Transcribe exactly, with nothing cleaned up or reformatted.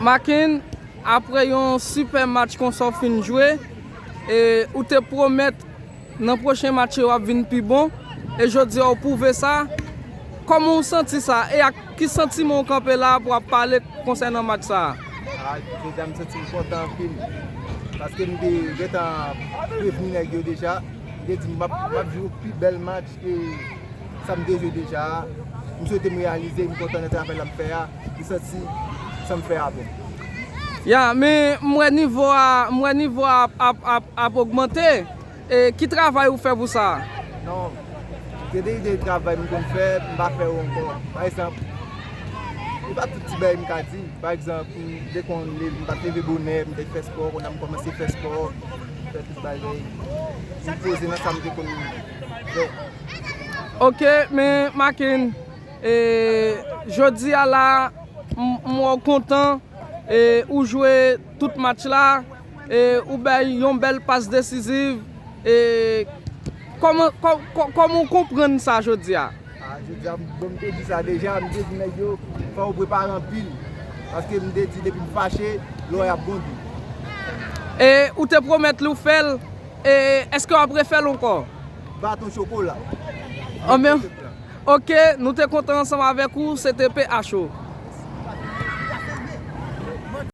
Makin, apre yon sipè match konsa w fin jwe, e ou te pwomèt nan pwochen match yo w ap vin pi bon, e jodi a w pwouve sa. Kòman w santi sa? E ak ki santiman w kanpe la pou w ap pale konsènan match sa a? A, jodi a m santi m kontan anpil. Paske m te gentan prevni nèg yo deja. M te di m ap, m ap jwe yon pi bèl match ke sa m te jwe deja a. M swete m reyalize, m kontan nan travay la m fè a. M santi sa m fè a bon. Ya, men m wè nivo a, m wè nivo a ap, ap, ap, ap ogmante. E ki travay ou fè pou sa? Non, gen de ide travay m konn fè, m pa fè yo ankò. Pa egzanp, e pa tout ti bagay m ka di. Pa egzanp, m te konn leve, m pa t leve bonè, m te fè spò, kounye a m kòmanse fè spò, m fè tout bagay. M poze nan sa m te konn fè. Ok, men Makin, e, jodi a la, m, m wè w kontan, e, ou jwe tout match la, e, ou bay yon bèl pas desiziv, e, kòman, kò-, kò-, kòman w konprann sa jodi a? A, jodi a, bon, m te di sa deja, m te di nèg yo, fò yo prepare anpil. Paske m te di depi m fache, lò y ap bonde. E ou te pwomèt li w fè l, e èske w ap refè l ankò? Baton chokola. Anben, ok, nou te kontan ansanm avèk ou, se te P H O.